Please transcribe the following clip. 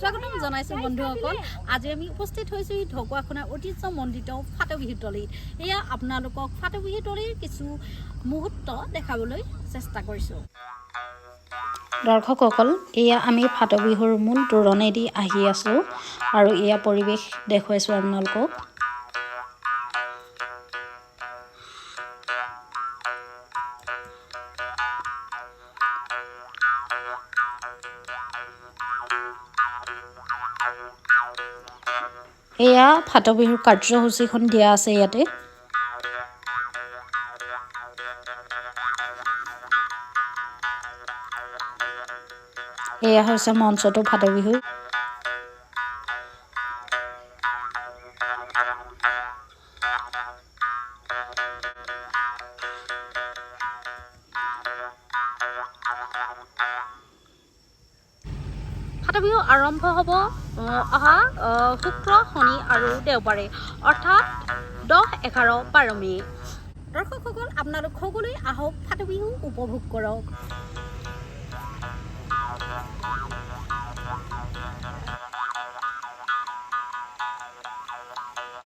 স্বাগতম জনাইছোঁ বন্ধুসকল। আজি আমি উপস্থিত হৈছোঁ ঢকুৱাখনাৰ ঐতিহ্যমণ্ডিত ফাটবিহুতলীত। এয়া আপোনালোকক ফাটবিহুতলীৰ কিছু মুহূৰ্ত দেখাবলৈ চেষ্টা কৰিছোঁ। দৰ্শকসকল, এয়া আমি ফাটবিহুৰ মূল তোৰণেদি আহি আছোঁ আৰু এয়া পৰিৱেশ দেখুৱাইছোঁ আপোনালোকক। এয়া ফাটবিহুৰ কাৰ্যসূচীখন দিয়া আছে ইয়াতে। এয়া হৈছে মঞ্চটো ফাটবিহু। ফাটবিহু আৰম্ভ হ'ব অহা শুক্ৰ, শনি আৰু দেওবাৰে, অৰ্থাৎ 10, 11, 12 মে'। দৰ্শকসকল, আপোনালোক সকলোৱে আহক, ফাটবিহু উপভোগ কৰক।